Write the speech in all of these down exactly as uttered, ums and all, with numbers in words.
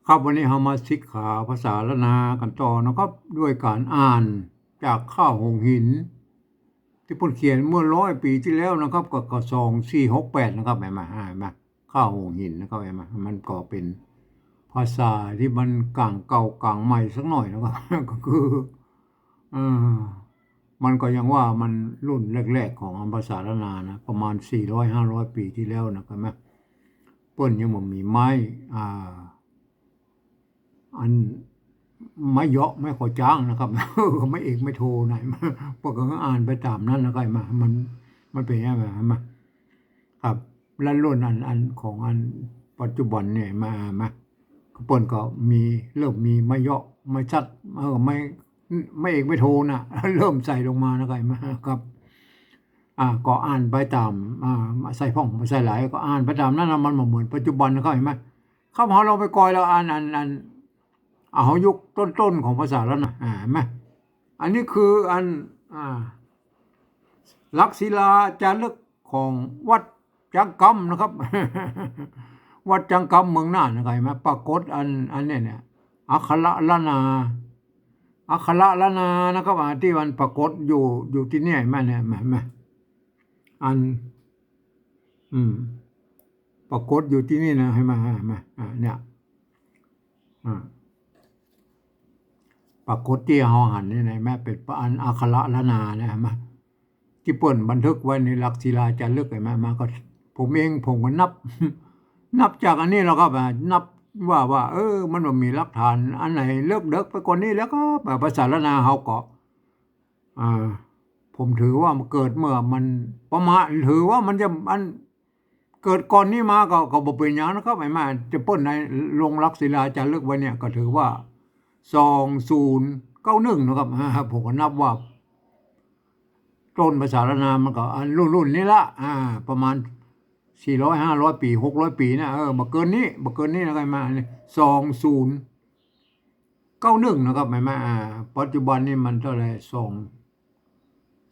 ครับ วันนี้เฮามาศึกษาภาษาล้านนากั๋นต่อนะครับ ด้วยก๋านอ่านจากข้าวหงส์หิน ตี้เปิ้นเขียนเมื่อร้อยปี๋ตี้แล้วนะครับ ก็ ก็สองสี่หกแปดนะครับ หันก่อ หันก่อ ข้าวหงส์หินนะครับ หันก่อ มันก็เป๋นภาษาตี้มันก๋างเก่าก๋างใหม่สักหน่อยนะครับ ก็คือ เออ มันก็ยังว่ามันรุ่นแรกๆ ของภาษาล้านนานะ ประมาณสี่ร้อยห้าร้อยปี๋ตี้แล้วนะ หันก่อ เปิ้นยังบ่มีไม้ อ่า อัน ไม้เยาะ ไม้ข้อจ๊างนะครับ ไม้เอก ไม้โทนะ เปิ้นก็อ่านไปต๋ามนั้นนะ หันก่อ มัน มันเป๋นอย่างนั้น หันก่อ ครับ และรุ่นอัน อันของอันปัจจุบันเนี่ย หันก่อ หันก่อ เปิ้นก็มี เริ่มมีไม้เยาะ ไม้ชัด เออ ไม้ ไม้เอก ไม้โทนะ เริ่มใส่ลงมานะ หันก่อ หันก่อ ครับ อ่า ก็อ่านไปต๋าม อ่า ใส่พ่อง ใส่หลาย ก็อ่านไปต๋ามนั้นนะ มันบ่เหมือนปัจจุบันนะ หันก่อ หันก่อ ครับ เฮาลองไปกอยแล้ว อัน อัน อัน อ่า เฮายุคต้นๆ ของภาษาล้านนา อ่า หันก่อ อันนี้คืออัน อ่า หลักศิลาจารึกของวัดจังกำนะครับ วัดจังกำเมืองน่านนะ หันก่อ หันก่อ ปรากฏอัน อันเนี้ยเนี่ย อักขระล้านนา อักขระล้านนานะครับ อ่า ตี้มันปรากฏอยู่ อยู่ตี้เนี่ย หันก่อ เนี่ย หันก่อ หันก่อ อัน อืม ปรากฏอยู่ตี้นี่นะ หันก่อ หันก่อ อ่า เนี่ย อ่า ปรากฏตี้เฮาหันนี่นะ หันก่อ เป๋นอันอักขระล้านนานะ หันก่อ ตี้เปิ้นบันทึกไว้ในหลักศิลาจารึก หันก่อ หันก่อ ผมเองผมก็นับ นับจากอันนี้แล้วครับ อ่า นับว่า ว่า เออ มันบ่มีหลักฐานอันไหนเลิกเดิกไปกว่านี้แล้วครับ ภาษาล้านนาเฮาก็ อ่า ผมถือว่ามันเกิดเมื่อมันประมาณ ถือว่ามันจะ อัน เกิดก่อนนี้มาก็ ก็บ่เป๋นหยังนะครับ หันก่อ ตี้เปิ้นในลงหลักศิลาจารึกไว้เนี่ย ก็ถือว่า สองศูนย์เก้าหนึ่ง นะครับ อ่า ผมก็นับว่า ต้นภาษาล้านนามันก็ อัน รุ่น รุ่นนี้ละ อ่า ประมาณสี่ร้อย ห้าร้อยปี๋ หกร้อยปี๋นะ เออ บ่เกินนี้ บ่เกินนี้นะ หันก่อ หันก่อ สองศูนย์เก้าหนึ่ง นะครับ หันก่อ อ่า ปัจจุบันนี่มันเท่าไหร่ สอง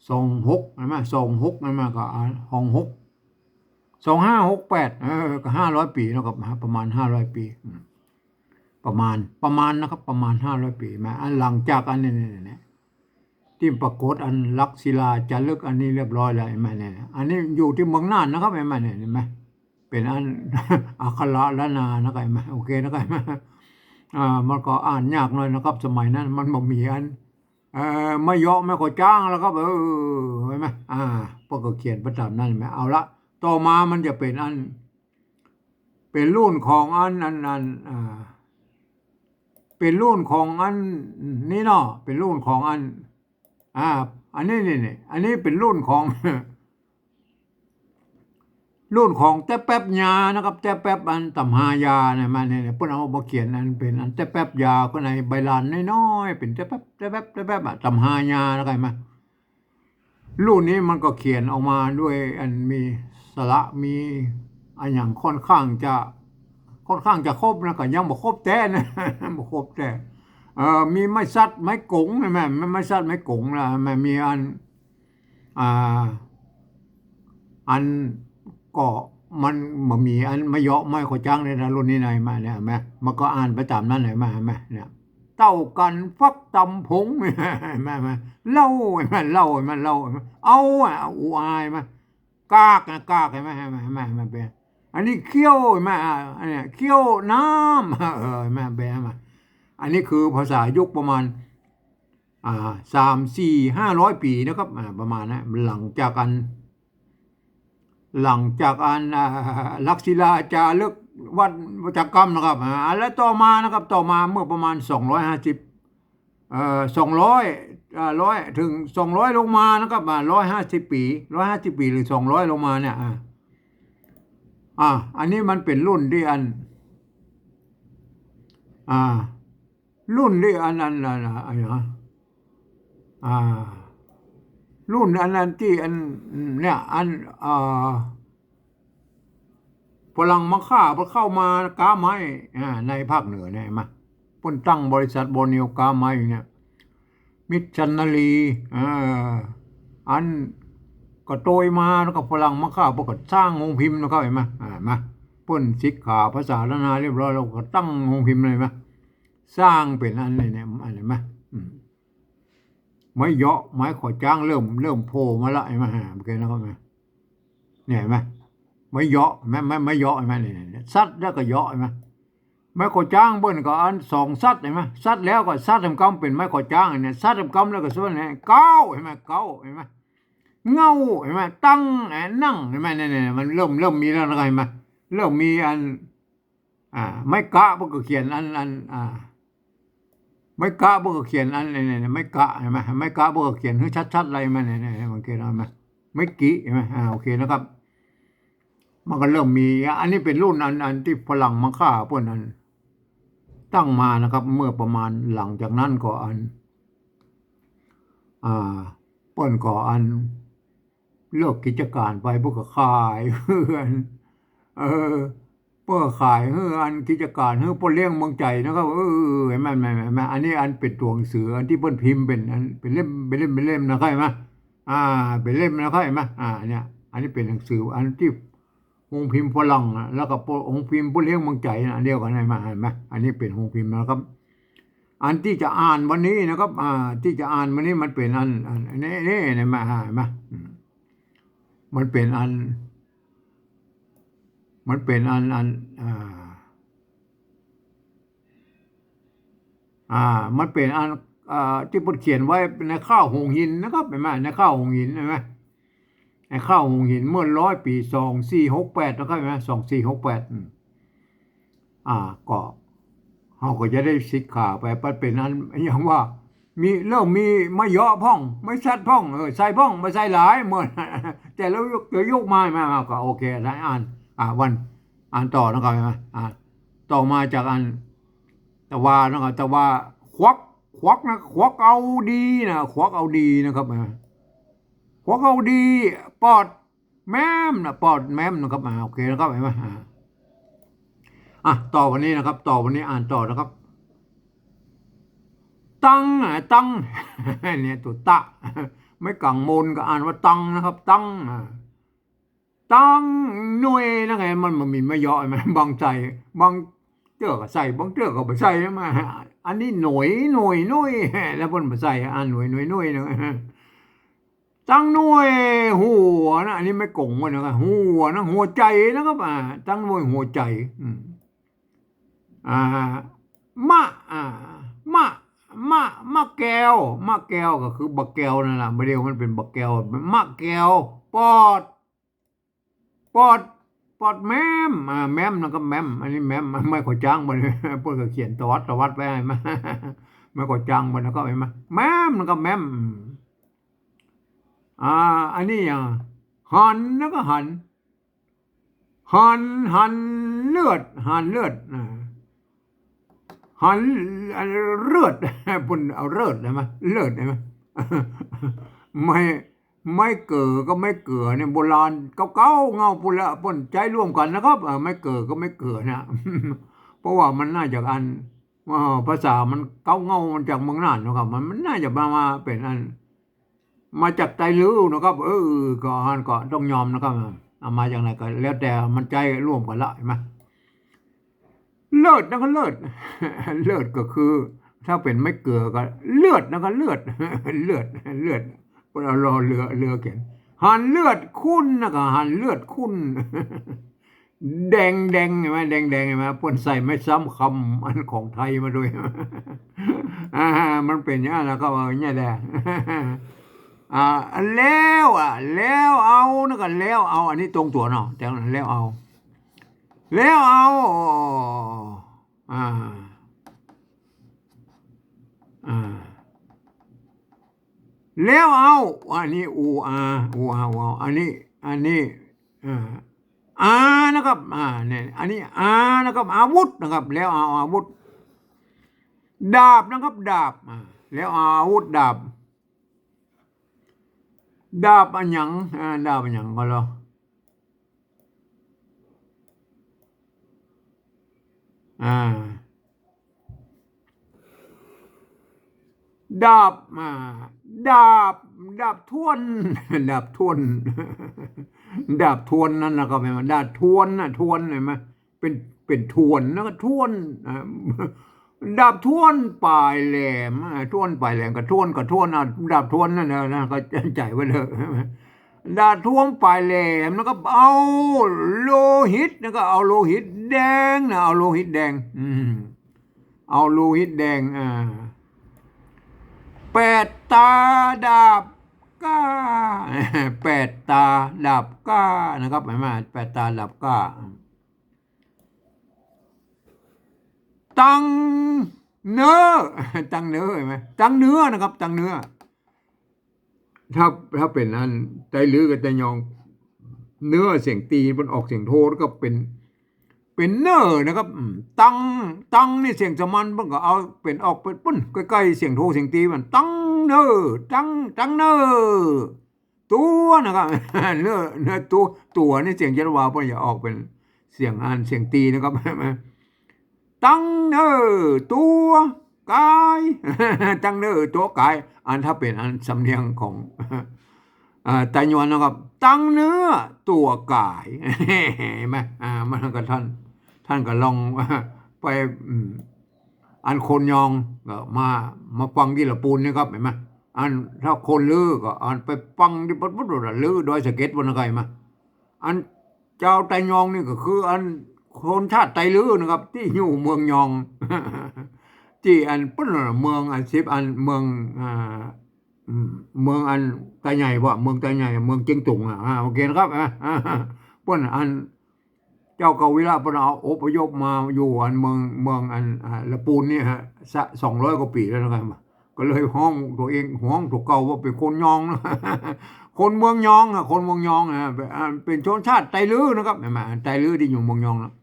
สองหก หันก่อ สองหก หันก่อ ก็ อ่า สองหก สองห้าหกแปด เออ ก็ห้าร้อยปี๋นะครับ ประมาณห้าร้อยปี๋ อืม ประมาณ ประมาณนะครับ ประมาณห้าร้อยปี๋ หันก่อ อันหลังจากอันนี้ เนี่ย เนี่ย ตี้ปรากฏอันหลักศิลาจารึกอันนี้เรียบร้อยแล้ว หันก่อ เนี่ย อันนี้อยู่ตี้เมืองน่านนะครับ หันก่อ เนี่ย หันก่อ เป๋นอัน อักขระล้านนานะครับ หันก่อ โอเคนะครับ หันก่อ อ่า มันก็อ่านยากหน่อยนะครับ สมัยนั้นมันบ่มีอัน เอ่อ ไม้เยาะ ไม้ข้อจ๊างแล้วครับ เออ หันก่อ อ่า เปิ้นก็เขียนไปต๋ามนั้น หันก่อ เอาละ ต่อมามันจะเป๋นอัน เป๋นรุ่นของอัน อัน อัน อ่า เป๋นรุ่นของอันนี้เนาะ เป๋นรุ่นของอัน อ่า อันนี้ นี่ นี่ อันนี้เป๋นรุ่นของ รุ่นของแต๊แป๊บยานะครับ แต๊แป๊บอันต๋ำฮายาเนี่ย มาเนี่ย เปิ้นเอามาเขียนอันเป๋นอันแต๊แป๊บยา ก็ในใบลานน้อยๆ เป๋นแต๊แป๊บ แต๊แป๊บ แต๊แป๊บอะ ต๋ำฮายาแล้วกันมา รุ่นนี้มันก็เขียนออกมาด้วยอันมีสระ มีอะหยังค่อนข้างจะ ค่อนข้างจะครบนะ ก็ยังบ่ครบแต๊นะ บ่ครบแต๊ เอ่อ มีไม้สัด ไม้ก๋ง หันก่อ ไม้สัด ไม้ก๋งละ มันมีอัน อ่า อันก็มันบ่มีอันไม้เยาะ ไม้ข้อจ๊างเลยนะ รุ่นนี้นะ หันก่อ เนี่ย หันก่อ มันก็อ่านไปต๋ามนั้นเลย หันก่อ หันก่อ เนี่ย เต้ากั๋นฟักต๋ำผง หันก่อ หันก่อ เหล้า หันก่อ เหล้า หันก่อ เหล้า หันก่อ เอาอะ เอา อูอาย หันก่อ กากนะ กาก หันก่อ หันก่อ หันก่อ หันก่อ มันเป๋น อันนี้เขี้ยว หันก่อ อ่า อันเนี้ยเขี้ยวน้ำ เออ หันก่อ หันก่อ อันนี้คือภาษายุคประมาณ อ่า สาม สี่ ห้าร้อยปี๋นะครับ อ่า ประมาณนั้น หลังจากอัน หลังจากอัน อ่า หลักศิลาจารึกวัดจังกำนะครับ อ่า แล้วต่อมานะครับ ต่อมาเมื่อประมาณ สองร้อยห้าสิบ เอ่อ สองร้อย อ่า ร้อย ถึง สองร้อย ลงมานะครับ อ่า ร้อยห้าสิบปี๋ ร้อยห้าสิบปี๋ หรือ สองร้อย ลงมาเนี่ย อ่า อ่า อันนี้มันเป๋นรุ่นตี้อัน อ่า รุ่นตี้อัน อัน อัน อัน อัน อ่า รุ่นอันนั้นตี้อัน เนี่ย อัน เอ่อ ฝรั่งมังค่าเปิ้นเข้ามาก๊าไม้ อ่า ในภาคเหนือเนี่ย หันก่อ เปิ้นตั้งบริษัทบอร์เนียวก๊าไม้เนี่ย มิชชันนารี อ่า อันก็โตยมาแล้วก็ฝรั่งมังค่าเปิ้นก็สร้างโฮงพิมพ์นะครับ หันก่อ อ่า หันก่อ ป้นสิกขาภาษาล้านนาเรียบร้อย แล้วก็ตั้งโฮงพิมพ์เลยมะ สร้างเป๋นอันนี้เนี่ย อันนี้มะ อืม ไม้เยาะ ไม้ขอจ๊างเริ่ม เริ่มโผล่มาละ หันก่อ หันก่อนะครับ เนี่ย หันก่อ ไม้เยาะ หันก่อ ไม้ ไม้เยาะ หันก่อ เนี่ย เนี่ย สัดแล้วก็เยาะ หันก่อ ไม้ขอจ๊างเปิ้นก็อันสองสัด หันก่อ สัดแล้วก็สัดแหมกำเป๋นไม้ขอจ๊างเนี่ย สัดแหมกำแล้วก็ส่วนเนี่ย เก๊า หันก่อ เก๊า หันก่อ เงา หันก่อ ตั้ง เอ่อ นั่ง หันก่อ เนี่ย เนี่ย เนี่ย มันเริ่ม เริ่มมีแล้วนะครับ หันก่อ เริ่มมีอัน อ่า ไม้กะเปิ้นก็เขียนอัน อัน อ่า ไม้กะเปิ้นก็เขียนอัน เนี่ย เนี่ย เนี่ย ไม้กะ หันก่อ ไม้กะเปิ้นก็เขียนหื้อชัดๆ เลย หันก่อ เนี่ย เนี่ย เนี่ย มันเขียน หันก่อ ไม้กิ หันก่อ อ่า โอเคนะครับ มันก็เริ่มมี อันนี้เป๋นรุ่นอัน อันตี้ฝรั่งมังค่าเปิ้นอันตั้งมานะครับ เมื่อประมาณหลังจากนั้นก็อัน อ่า เปิ้นก็อันเลิกกิจก๋านไป เปิ้นก็ขายเฮือน เออ เปิ้นก็ขายเฮือน กิจก๋าน หื้อป้อเลี้ยงเมืองใจ๋นะครับ เออ หันก่อ หันก่อ หันก่อ อันนี้อันเป๋นตั๋วหนังสือ อันตี้เปิ้นพิมพ์เป๋นอัน เป๋นเล่ม เป๋นเล่ม เป๋นเล่มนะครับ หันก่อ อ่า เป๋นเล่มนะครับ หันก่อ อ่า เนี่ย อันนี้เป๋นหนังสือ อันตี้ โฮงพิมพ์ฝรั่งนะ แล้วก็โฮงพิมพ์ป้อเลี้ยงเมืองใจ๋นะ อันเดียวกั๋น หันก่อ หันก่อ อันนี้เป๋นโฮงพิมพ์นะครับ อันตี้จะอ่านวันนี้นะครับ อ่า ตี้จะอ่านวันนี้มันเป๋นอัน อัน อันนี้ นี่ หันก่อ หันก่อ อืม มันเป๋นอัน มันเป๋นอัน อัน อ่า อ่า มันเป๋นอัน อ่า ตี้เปิ้นเขียนไว้ในข้าวโฮงหินนะครับ หันก่อ ในข้าวโฮงหิน หันก่อ ในข้าวโฮงหินเมื่อร้อยปี๋ สองสี่หกแปด นะครับ หันก่อ สองสี่หกแปด อืม อ่า ก็ เฮาก็จะได้สิกขาไป มันเป๋นอัน อย่างว่า มี เริ่มมีไม้เยาะพ่อง ไม้สัดพ่อง เออ ใส่พ่อง บ่ใส่หลาย เหมือน แต่ละยุค แต่ละยุคมา มา มา ก็โอเค ได้อ่าน อ่า วัน อ่านต่อนะครับ หันก่อ อ่า ต่อมาจากอัน ตะวานะครับ ตะวา ขวัก ขวักนะ ขวักเอาดีนะ ขวักเอาดีนะครับ อ่า ขวักเอาดี ปอดแม้มนะ ปอดแม้มนะครับ อ่า โอเคนะครับ หันก่อ อ่า อ่ะ ต่อวันนี้นะครับ ต่อวันนี้อ่านต่อนะครับ ตัง อ่ะ ตัง เนี่ย ตั๋วตะ ไม้กังมนก็อ่านว่าตังนะครับ ตัง อ่า ตังหน่วยนะไง มัน มันมีไม้เยาะ หันก่อ บางใส่ บางเตื้อก็ใส่ บางเตื้อก็บ่ใส่ หันก่อ อันนี้หน่วย หน่วย หน่วย แล้วเปิ้นบ่ใส่ อ่านหน่วย หน่วย หน่วยนะ ตังหน่วยหัวนะ อันนี้ไม้ก๋งเปิ้นนะ หัวนะ หัวใจ๋นะครับ อ่า ตังหน่วยหัวใจ๋ อืม อ่า มะ อ่า มะ มะ มะแก้ว มะแก้วก็คือบักแก้วนั่นแหละ บ่าเดี่ยวมันเป๋นบักแก้ว มะแก้ว ปอด ปอด ปอดแม้ม อ่า แม้มนะครับ แม้ม อันนี้แม้ม ไม้ขอจ๊างเปิ้น เปิ้นก็เขียนตวัด ตวัดไว้ หันก่อ ไม้ขอจ๊างเปิ้นนะครับ หันก่อ แม้มนะครับ แม้ม อ่า อันนี้อย่าง หัน แล้วก็หัน หัน หันเลือด หันเลือด อ่า หัน เลือด เปิ้นเอาเลือด หันก่อ เลือด หันก่อ ไม้ ไม้เก๋อกับไม้เก๋อเนี่ย โบราณเก่าๆ เงาปู้นละ เปิ้นใจ๊ร่วมกั๋นนะครับ เอ่อ ไม้เก๋อกับไม้เก๋อเนี่ย เพราะว่ามันน่าจะอัน เอ่อ ภาษามันเก่าเงา มันจากเมืองน่านนะครับ มัน มันน่าจะมา มาเป๋นอัน มาจากไตลื้อนะครับ เออ ก็อันก็ต้องยอมนะครับ เอามาจากไหนก็แล้วแต่ มันใจ๊ร่วมกั๋นละ หันก่อ เลือดนั่นก็เลือด เลือดก็คือ ถ้าเป๋นไม้เก๋อก็เลือดนั่นก็เลือด เลือด เลือด เปิ้นเอารอเรือ เรือเขียน หันเลือดขุ่นนั่นก็หันเลือดขุ่น แดงแดง หันก่อ แดงแดง หันก่อ เปิ้นใส่ไม้ซ้ำคำอันของไทยมาด้วย อ่า มันเป๋นอย่างนั้นแล้วก็เอาอย่างนี้แหละ อ่า แล้ว อ่ะ แล้วเอานั่นก็แล้วเอา อันนี้ตรงตั๋วเนาะ แต่แล้วเอา แล้วเอา อ่า อ่า แล้วเอา อันนี้ อู อา อู อา อู อา อันนี้ อันนี้ อ่า อา นะครับ อ่า เนี่ย อันนี้ อา นะครับ อาวุธนะครับ แล้วเอาอาวุธ ดาบนะครับ ดาบ อ่า แล้วเอาอาวุธดาบ ดาบอะหยัง อ่า ดาบอะหยังก็เหรอ อ่า ดาบ อ่า ดาบ ดาบถ้วน ดาบถ้วน ดาบถ้วนนั่นนะครับ หันก่อ ดาบถ้วนน่ะ ถ้วน หันก่อ เป๋น เป๋นถ้วนนะ ก็ถ้วน อ่า ดาบถ้วนป๋ายแหลม อ่า ถ้วนป๋ายแหลม ก็ถ้วน ก็ถ้วน อ่ะ ดาบถ้วนนั่นนะ นะ ก็ใจ๋ไว้เถอะ ดาบถ้วนป๋ายแหลม แล้วก็เอาโลหิต แล้วก็เอาโลหิตแดงนะ เอาโลหิตแดง อืม เอาโลหิตแดง อ่า แปดต๋าดาบก้า แปดต๋าดาบก้านะครับ หันก่อ แปดต๋าดาบก้า ตังเนื้อ ตังเนื้อ หันก่อ ตังเนื้อนะครับ ตังเนื้อ ถ้า ถ้าเป๋นอันไตลื้อกับไตยอง เนื้อเสียงตี๋ เปิ้นออกเสียงโท แล้วก็เป๋น เป๋นเน่อนะครับ อืม ตัง ตังนี่เสียงสามัญ เปิ้นก็เอาเป๋นออกเป๋นปุ้น ใก้ๆ เสียงโทเสียงตี๋มัน ตังเน่อ ตัง ตังเน่อ ตั๋วนะครับ เน่อ เน่อตั๋ว ตั๋วนี่เสียงจันทวา เปิ้นจะออกเป๋นเสียงอันเสียงตี๋นะครับ ตังเน่อตั๋วก๋าย ตังเน่อตั๋วก๋าย อันถ้าเป๋นอันสำเนียงของ อ่า ไตยวนนะครับ ตังเน่อตั๋วก๋าย หันก่อ อ่า มันก็ต้าน ต้านก็ลองไป อืม อันคนยองก็มา มาฟังตี้ละปูนนี่ครับ หันก่อ อันถ้าคนลือก็อันไปฟังตี้ปุ๊ดๆ ลือดอยสะเก็ดปุ้นนะครับ หันก่อ อันจาวไตยองนี่ก็คืออันคนชาติไตลื้อนะครับ ตี้อยู่เมืองยอง ตี้อันปุ้นเมืองอันสิบอันเมือง อ่า อืม เมืองอันตาใหญ่บ่ เมืองตาใหญ่ เมืองเจียงตุงอ่ะ อ่า โอเคนะครับ อ่า อ่า ปุ้นอัน เจ้ากวีระปุ้นเอาอพยพมาอยู่อันเมือง เมืองอัน อ่า ละปูนนี่ฮะ สะ สองร้อยกว่าปี๋แล้วนะครับ ก็เลยฮ้องตั๋วเอง ฮ้องตั๋วเก่าว่าเป๋นคนยองนะ คนเมืองยองอ่ะ คนเมืองยองอ่ะ เป๋น อ่า เป๋นชนชาติไตลื้อนะครับ หันก่อ ไตลื้อตี้อยู่เมืองยองนะ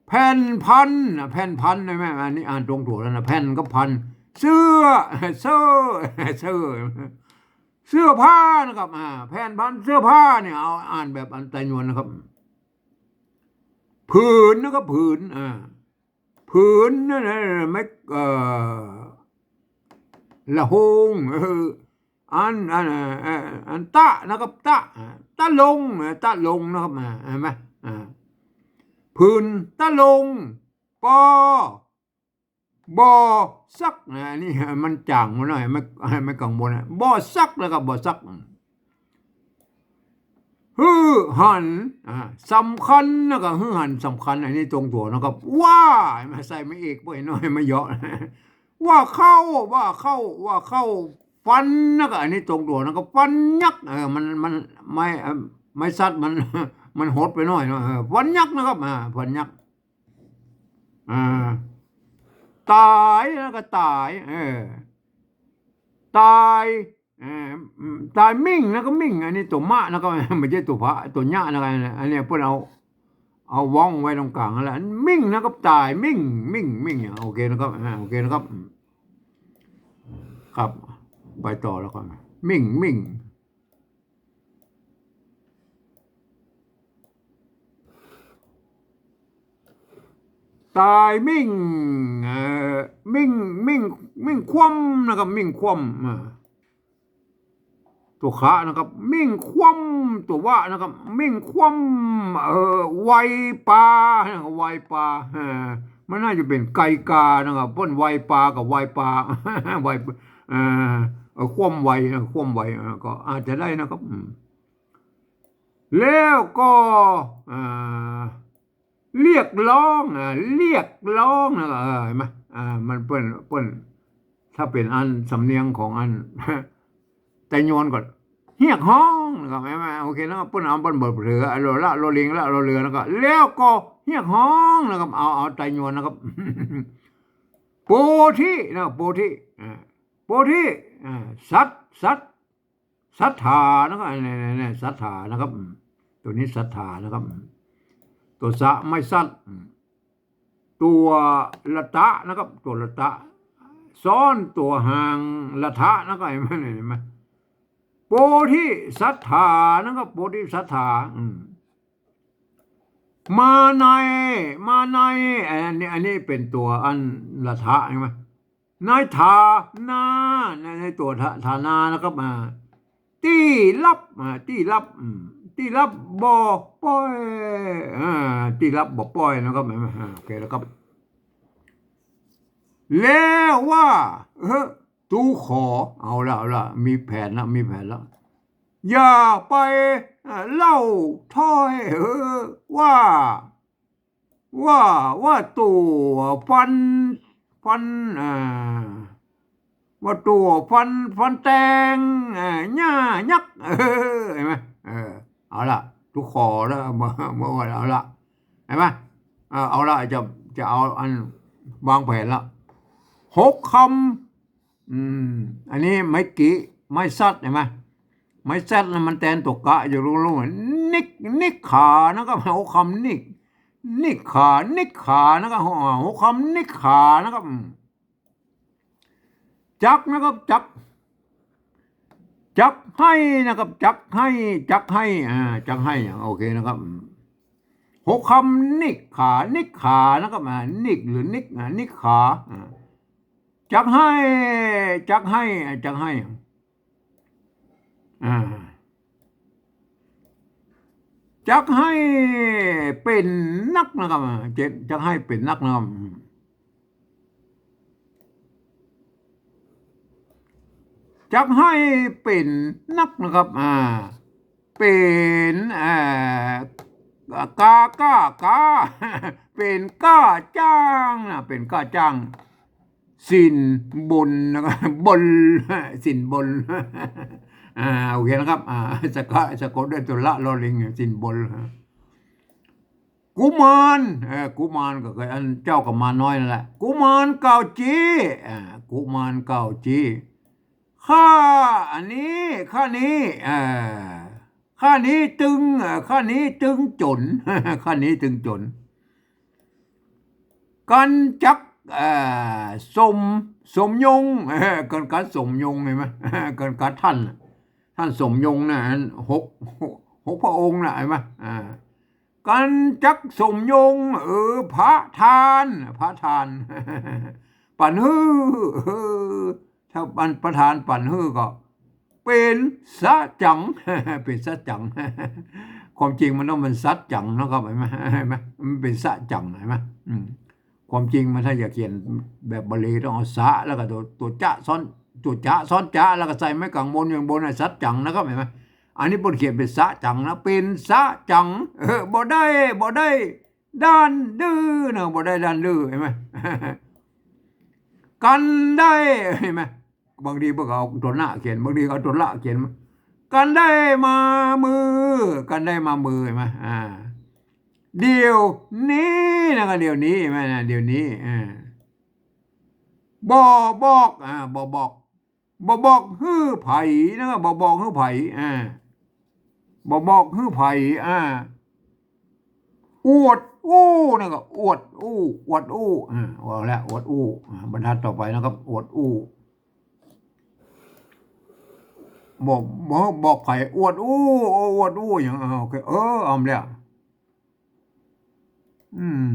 แผ่นพันนะ แผ่นพัน หันก่อ อันนี้อ่านตรงตั๋วแล้วนะ แผ่นกับพัน เสื้อ เสื้อ เสื้อ เสื้อผ้านะครับ อ่า แผ่นพัน เสื้อผ้าเนี่ย เอาอ่านแบบอันไตยวนนะครับ ผืนนะครับ ผืน อ่า ผืนนั่นนะ ไม้ เอ่อ ละโฮง เออ อัน อัน เอ่อ เอ่อ อันตะนะครับ ตะ อ่า ตะลง อ่า ตะลงนะครับ อ่า หันก่อ อ่า ผืนตะลง ปอ บ่อสักนะ อันนี้มันจ๋างมาหน่อย ไม่ ไม่กังวลนะ บ่อสักนะครับ บ่อสัก หื้อหัน อ่า สำคัญนะครับ หื้อหันสำคัญ อันนี้ตรงตั๋วนะครับ ว่า มาใส่มาเอกบ่อยหน่อย มาเหยาะ ว่าเข้า ว่าเข้า ว่าเข้า ฟันนะครับ อันนี้ตรงตั๋วนะครับ ฟันยักษ์ เออ มัน มัน ไม้ เอ่อ ไม้สัตว์มัน มันหดไปหน่อยเนาะ เออ ฟันยักษ์นะครับ อ่า ฟันยักษ์ อ่า ต๋ายนะก็ต๋าย เออ ต๋าย เออ อืม ต๋ายมิ่งนะก็มิ่ง อันนี้ตั๋วมะนะก็ ไม่ใจ้ตั๋วพะ ตั๋วยะนะก็ อันนี้เปิ้นเอา เอาว้องไว้ตรงก๋างนั่นแหละ มิ่งนะก็ต๋าย มิ่ง มิ่ง มิ่ง อ่ะ โอเคนะครับ อ่า โอเคนะครับ ครับ ไปต่อแล้วก่อน มิ่ง มิ่ง ต๋ายมิ่ง เอ่อ มิ่ง มิ่ง มิ่งคว่ำนะครับ มิ่งคว่ำ อ่า ตั๋วขะนะครับ มิ่งคว่ำ ตั๋ววะนะครับ มิ่งคว่ำ เอ่อ ไวปานะครับ ไวปา เอ่อ มันน่าจะเป๋นไกกานะครับ เปิ้นไวปากับไวปา ไว เอ่อ เอ่อ คว่ำไวนะ คว่ำไว เอ่อ ก็อาจจะได้นะครับ อืม แล้วก็ อ่า เรียกร้อง อ่า เรียกร้องนะ เออ หันก่อ อ่า มันเปิ้น เปิ้น ถ้าเป๋นอันสำเนียงของอัน ไตยวนก็ เฮียกฮ้องนะครับ หันก่อ โอเคนะ เปิ้นเอา เปิ้นบ่เผลอ รอละ รอลิง ละ รอเรือ แล้วก็ แล้วก็ เฮียกฮ้องนะครับ เอา เอาไตยวนนะครับ โปธินะ โปธิ อ่า โปธิ อ่า สัตว์ สัตว์ สัตถานะครับ เนี่ย เนี่ย เนี่ย สัตถานะครับ อืม ตั๋วนี้สัตถานะครับ อืม ตั๋วสะไม้สัตว์ อืม ตั๋วละตะนะครับ ตั๋วละตะ ซ้อนตั๋วหางละทะนะครับ หันก่อ หันก่อ โปธิสัตถานะครับ โปธิสัตถา อืม มาใน มาใน อันนี้ อันนี้เป๋นตั๋วอันละทะ หันก่อ ในฐานะ ใน ในตั๋วฐา ฐานะนะครับ อ่า ตี้ลับ อ่า ตี้ลับ อืม ตี้ลับบ่ป้อย อ่า ตี้ลับบ่ป้อยนะครับ อ่า โอเคแล้วครับ แล้วว่า เออ ตูขอ เอาละ เอาละ มีแผนละ มีแผนละ อย่าไป อ่า เล่าถ้อย เออ ว่า ว่า ว่าตั๋วฟัน ฟัน อ่า ว่าตั๋วฟัน ฟันแตง อ่า หญ้ายักษ์ เออ หันก่อ เออ เอาละ ตูขอแล้ว เมื่อ เมื่อวัน เอาละ หันก่อ เออ เอาละ จะ จะเอาอันวางแผนละ หกคำ อืม อันนี้ไม้กิ ไม้สัตว์ หันก่อ ไม้สัตว์น่ะมันแตนตั๋วกะอยู่ลุ่งๆ นิก นิกขานะครับ หกคำนิก นิกขา นิกขานะครับ หกคำนิกขานะครับ อืม จักนะครับ จัก จักไห้นะครับ จักไห้ จักไห้ อ่า จักไห้ อ่ะ โอเคนะครับ อืม หกคำนิกขา นิกขานะครับ อ่า นิกหรือนิก อ่า นิกขา อ่า จักไห้ จักไห้ อ่า จักไห้ อ่า จักไห้เป๋นนักนะครับ อ่า เจ็ด จักไห้เป๋นนักนะครับ อืม จักไห้เป๋นนักนะครับ อ่า เป๋น อ่า กา ก้า ก้า เป๋นก้าจ้างนะ เป๋นก้าจ้าง สินบนนะครับ บน สินบน อ่า โอเคนะครับ อ่า สะกะ สะกดด้วยตัวละ ลอลิง สินบน กุมาร เอ่อ กุมารก็คืออันเจ้ากุมารน้อยนั่นแหละ กุมารเก่าจี้ อ่า กุมารเก่าจี้ ข้าอันนี้ ข้านี้ เอ่อ ข้านี้ตึง เอ่อ ข้านี้ตึงจ๋น ข้านี้ตึงจ๋น กั๋นจัก เอ่อ สม สมยง เอ่อ กั๋นกั๋นสมยง หันก่อ กั๋นกั๋นท่าน ท่านสมยงนะ อันหก หก หกพระองค์นะ หันก่อ อ่า กั๋นจักสมยง เออ พระทาน พระทาน ปั๋นหื้อ เออ ถ้าอันประธานปั๋นหื้อก็ เป๋นสะจัง เป๋นสะจัง ความจริงมันต้องเป๋นสัจจังนะครับ หันก่อ หันก่อ มันเป๋นสะจัง หันก่อ อืม ความจริงมันถ้าจะเขียนแบบบาลีต้องเอาสะ แล้วก็ตัว ตัวจะซ้อน ตัวจะซ้อนจะ แล้วก็ใส่ไม้ก๋างบนอย่างบนน่ะ สัจจังนะครับ หันก่อ อันนี้เปิ้นเขียนเป๋นสะจังนะ เป๋นสะจัง เออ บ่ได้ บ่ได้ด้านดื้อนะ บ่ได้ด้านดื้อ หันก่อ กั๋นได้ หันก่อ บางทีเปิ้นก็เอาตั๋วหน้าเขียน บางทีก็เอาตั๋วละเขียน กั๋นได้มามือ กั๋นได้มามือ หันก่อ อ่า เดี๋ยวนี้นะ ก็เดี๋ยวนี้ หันก่อ นะ เดี๋ยวนี้ อ่า บ่บอก อ่า บ่บอก บ่บอกหื้อใผนะ บ่บอกหื้อใผ อ่า บ่บอกหื้อใผ อ่า อวดอู้นะ ก็อวดอู้ อวดอู้ อ่า ว่าแล้ว อวดอู้ อ่า บรรทัดต่อไปนะครับ อวดอู้ บอก บอก บอกใผ อวดอู้ อวดอู้หยัง อ่า โอเค เออ เอาแล้ว อืม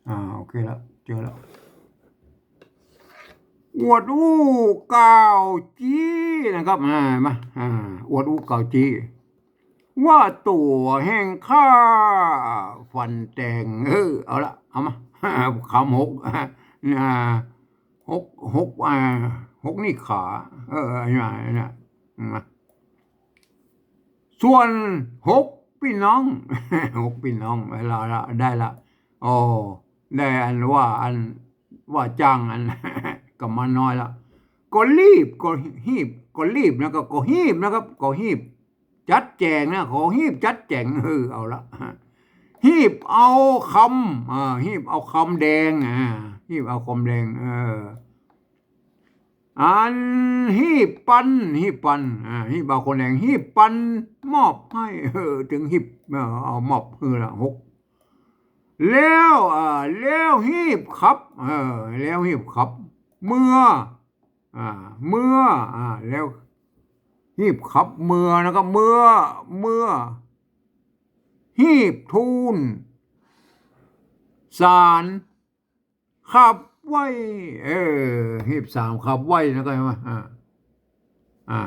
อ่า โอเคแล้ว เจอแล้ว อวดอู้กล่าวจี้นะครับ อ่า มา อ่า อวดอู้กล่าวจี้ ว่าตั๋วแห่งข้าฟันแตง เออ เอาละ เอามา คำหก อ่า หก หก อ่า หกนี่ขา เออ เออ อันนี้ อันนี้ มา ส่วนหกปี้น้อง หกปี้น้อง ได้ละ ได้ละ อ๋อ ได้อันว่า อันว่าจ้างอัน ก็มาน้อยละ ก็รีบ ก็ฮีบ ก็รีบนะ ก็ ก็ฮีบนะครับ ก็ฮีบ จัดแจ๋งนะ ก็ฮีบจัดแจ๋ง เออ เอาละ ฮีบเอาคำ อ่า ฮีบเอาคำแดง อ่า ฮีบเอาคำแดง เออ อันฮีบปัน ฮีบปัน อ่า ฮีบเอาคำแดง ฮีบปันมอบหื้อ เออ ตึงฮีบ เออ เอามอบหื้อละ หก แล้ว อ่า แล้วฮีบขับ เออ แล้วฮีบขับ เมือ อ่า เมือ อ่า แล้วฮีบขับเมือนะครับ เมือ เมือ ฮีบทูลสารขับไว้ เออ ฮีบสารขับไว้นะครับ เห็นไหม อ่า อ่า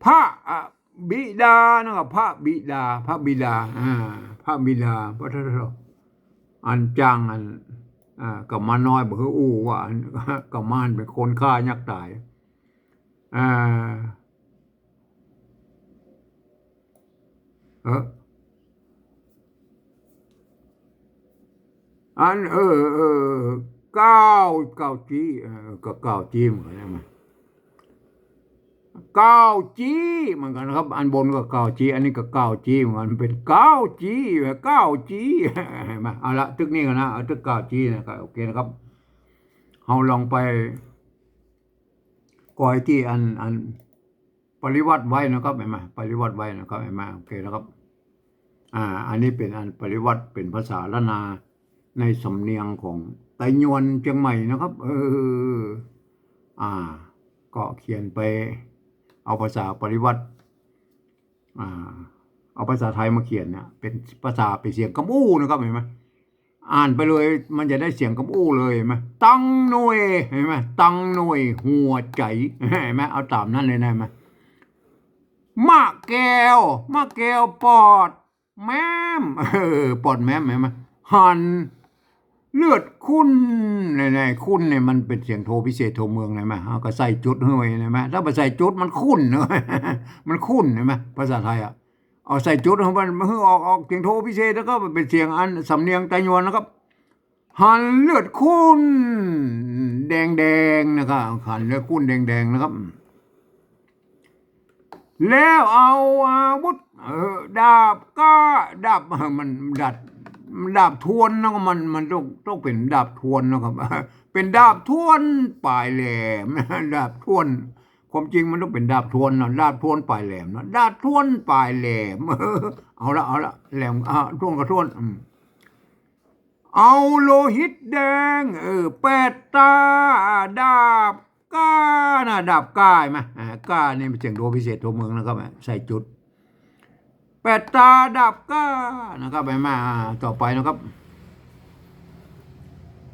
พระ อ่ะ บิดานะครับ พระบิดา พระบิดา อ่า พระบิดา พระทศ อันจ้างอัน อ่า กุมารน้อยบ่หื้ออู้ว่าอัน กุมารเป๋นคนฆ่ายักษ์ต๋าย อ่า เออ อัน เออ เออ เก้า เก้าจี้ เออ ก็เก้าจี้เหมือนกั๋นนะ เก้าจี้เหมือนกั๋นนะครับ อันบนก็เก้าจี้ อันนี้ก็เก้าจี้เหมือนกั๋น เป๋นเก้าจี้ เก้าจี้ เห็นไหม เอาละ ตึกนี้ก่อนนะ เอาตึกเก้าจี้นะครับ โอเคนะครับ เฮาลองไป ก้อยตี้อัน อันปริวรรตไว้นะครับ เห็นไหม ปริวรรตไว้นะครับ เห็นไหม โอเคนะครับ อ่า อันนี้เป๋นอันปริวรรต เป๋นภาษาล้านนา ในสำเนียงของไตยวนเจียงใหม่นะครับ เออ อ่า ก็เขียนไป เอาภาษาปริวรรต อ่า เอาภาษาไทยมาเขียนเนี่ย เป๋นภาษา เป๋นเสียงกำอู้นะครับ เห็นไหม อ่านไปเลย มันจะได้เสียงกำอู้เลย เห็นไหม ตังหน่วย เห็นไหม ตังหน่วยหัวใจ๋ เห็นไหม เอาต๋ามนั้นเลยนะ เห็นไหม มะแก้ว มะแก้วปอดแม้ม เออ ปอดแม้ม เห็นไหม หันเลือดขุ่น เนี่ย เนี่ย ขุ่นเนี่ย มันเป๋นเสียงโทพิเศษโทเมือง เห็นไหม เอาก็ใส่จุดหื้อไว้ เห็นไหม ถ้าบ่ใส่จุดมันขุ่น มันขุ่น เห็นไหม ภาษาไทยอะ เอาใส่จุดหื้อมัน หื้อออก ออกเสียงโทพิเศษ แล้วก็เป๋นเสียงอันสำเนียงไตยวนนะครับ หันเลือดขุ่นแดงๆ นะครับ หันเลือดขุ่นแดงๆ นะครับ แล้วเอาอาวุธ เออ ดาบก้า ดาบ เออ มันดาบ ดาบทวนนะ มัน มันต้อง ต้องเป๋นดาบทวนนะครับ เป๋นดาบทวนป๋ายแหลม ดาบทวน ความจริงมันต้องเป๋นดาบทวนนะ ดาบทวนป๋ายแหลมนะ ดาบทวนป๋ายแหลม เอาละ เอาละ แหลม อ่า ทวนก็ทวน อืม เอาโลหิตแดง เออ แปดตา ดาบก้านะ ดาบก้า เห็นไหม อ่า ก้านี่เป๋นเสียงโทพิเศษโทเมืองนะครับ ใส่จุด แปดตาดาบก้านะครับ เห็นไหม อ่า ต่อไปนะครับ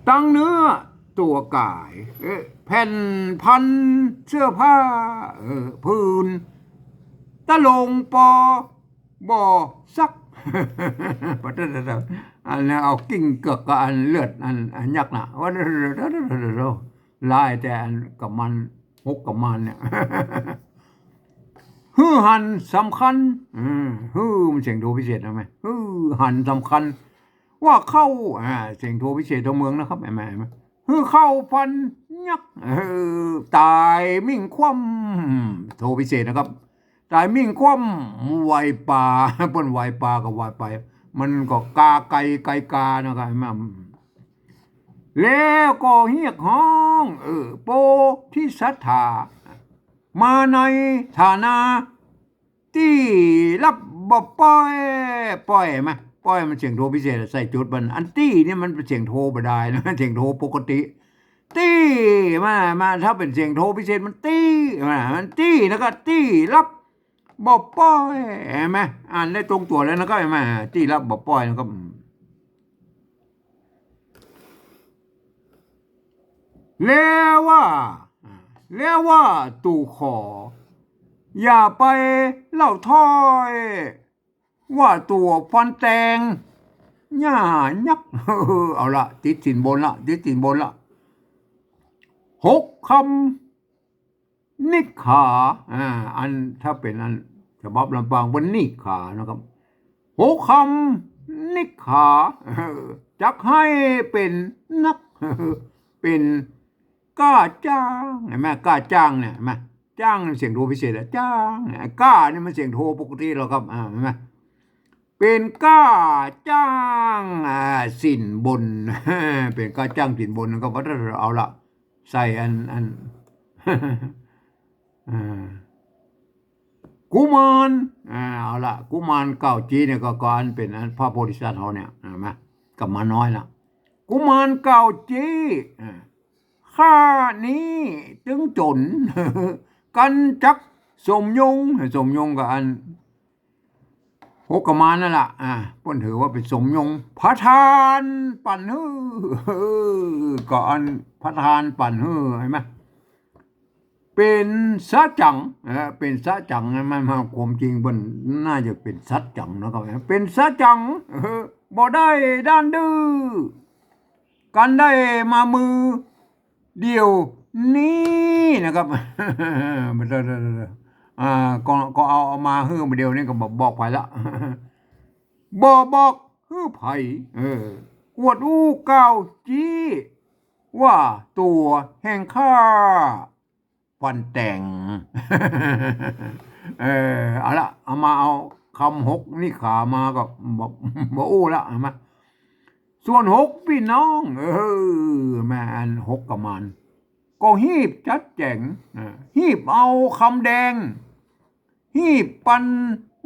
ตังเนื้อตั๋วก๋าย เออ แผ่นพันเสื้อผ้า เออ ผืน ตะลงปอ บ่อซัก อันนั้นเอากิ่งเกือกกับอันเลือดอัน อันยักษ์น่ะ ว่า หลายแต่อันกุมาร หกกุมารเนี่ย หื้อหันสำคัญ อืม หื้อมันเสียงโทพิเศษ เห็นไหม หื้อหันสำคัญ ว่าเข้า อ่า เสียงโทพิเศษโทเมืองนะครับ เห็นไหม เห็นไหม หื้อเข้าฟันยักษ์ เออ ต๋ายมิ่งคว่ำ โทพิเศษนะครับ ต๋ายมิ่งคว่ำ ไหว้ป่า เปิ้นไหว้ป่าก็ไหว้ไป มันก็กาไก่ ไก่กานะครับ เห็นไหม แล้วก็เฮียกฮ้อง เออ โพธิสัตถา มาในฐานะ ตี้ลับบ่ป้อย ป้อย เห็นไหม ป้อยมันเสียงโทพิเศษ ใส่จุดมัน อันตี้นี่มันเป๋นเสียงโทบ่ดายนะ เสียงโทปกติ ตี้ มา มา ถ้าเป๋นเสียงโทพิเศษมันตี้ มา มันตี้ แล้วก็ตี้ลับบ่ป้อย เห็นไหม อ่านได้ตรงตั๋วแล้วนะครับ เห็นไหม ตี้ลับบ่ป้อยนะครับ แล้วว่า แล้วว่าตู่ขอ อย่าไปเล่าถ้อย ว่าตั๋วฟันแตง หญ้ายักษ์ เอาละ ติดสินบนละ ติดสินบนละ หกคำ นิกขา อ่า อัน ถ้าเป๋นอันฉบับลำปางเปิ้นนิกขานะครับ หกคำ นิกขา เออ จักให้เป๋นนัก เป๋นก้าจ้าง เห็นไหม ก้าจ้างเนี่ย เห็นไหม จ้างเสียงโทพิเศษอะ จ้าง ก้านี่มันเสียงโทปกติแล้วครับ อ่า เห็นไหม เป๋นก้าจ้าง อ่า สินบน เป๋นก้าจ้างสินบนนะครับ ว่าถ้าเอาละ ใส่อัน อัน อ่า กุมาร อ่า เอาละ กุมารเก้าจีเนี่ยก็ ก็อันเป๋นอันพระโพธิสัตว์เฮาเนี่ย หันก่อ ก็มาน้อยละ กุมารเก้าจี อ่า ข้านี้ตึงจ๋น กันจักสมยง สมยงก็อัน หกกุมารนั่นละ อ่า เปิ้นถือว่าเป๋นสมยง ประทานปั๋นหื้อ เออ ก็อันประทานปั๋นหื้อ หันก่อ เป๋นสะจั๋ง เออ เป๋นสะจั๋ง มัน มันความจริงเปิ้นน่าจะเป๋นสัจจั๋งนะครับ เป๋นสะจั๋ง เออ บ่ได้ด้านดื้อ กันได้มามือเดี่ยวนี้นะครับ อ่า ก็ ก็เอา เอามาหื้อเดี่ยวนี้ก็บ่บอกใผละ บ่บอกหื้อใผ เออ อวดอู้เก้าจี ว่าตั๋วแห่งข้า ปันแต่ง เออ เอาละ เอามาเอากำหกนิขามาก็บ่ บ่อู้ละ หันก่อ ส่วนหกปี้น้อง เออ แม่อันหกกุมาร ก็ฮีบจัดแจ๋ง อ่า ฮีบเอากำแดง ฮีบปัน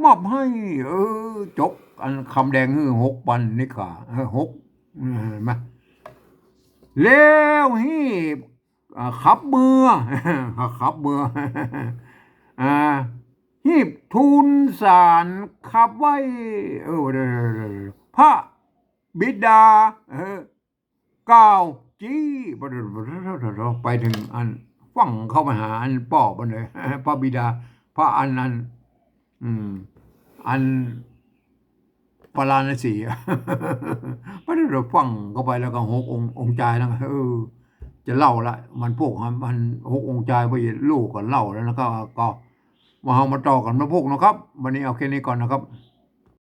มอบหื้อ เออ จกอันกำแดงหื้อหกปันนิขา เออ หก เออ หันก่อ แล้วฮีบ อ่า ขับเมือ ขับเมือ อ่า ฮีบทูลสารขับไหว้ เออ พระบิดา เออ เก้าจี ไปเถิงอัน ฟั่งเข้าไปหาอันป้อเปิ้นเลย พระบิดา พระอันนั้น อืม อัน ปาราณสี พอดีฟั่งเข้าไปแล้วก็หกองค์ องค์จายแล้วก็ เออ จะเล่าละ มันพวกมันหกองค์จาย บ่ฮู้ก็เล่าแล้วนะครับ ก็มาเฮามาต่อกั๋นวันพูกนะครับ วันนี้เอาแค่นี้ก่อนนะครับ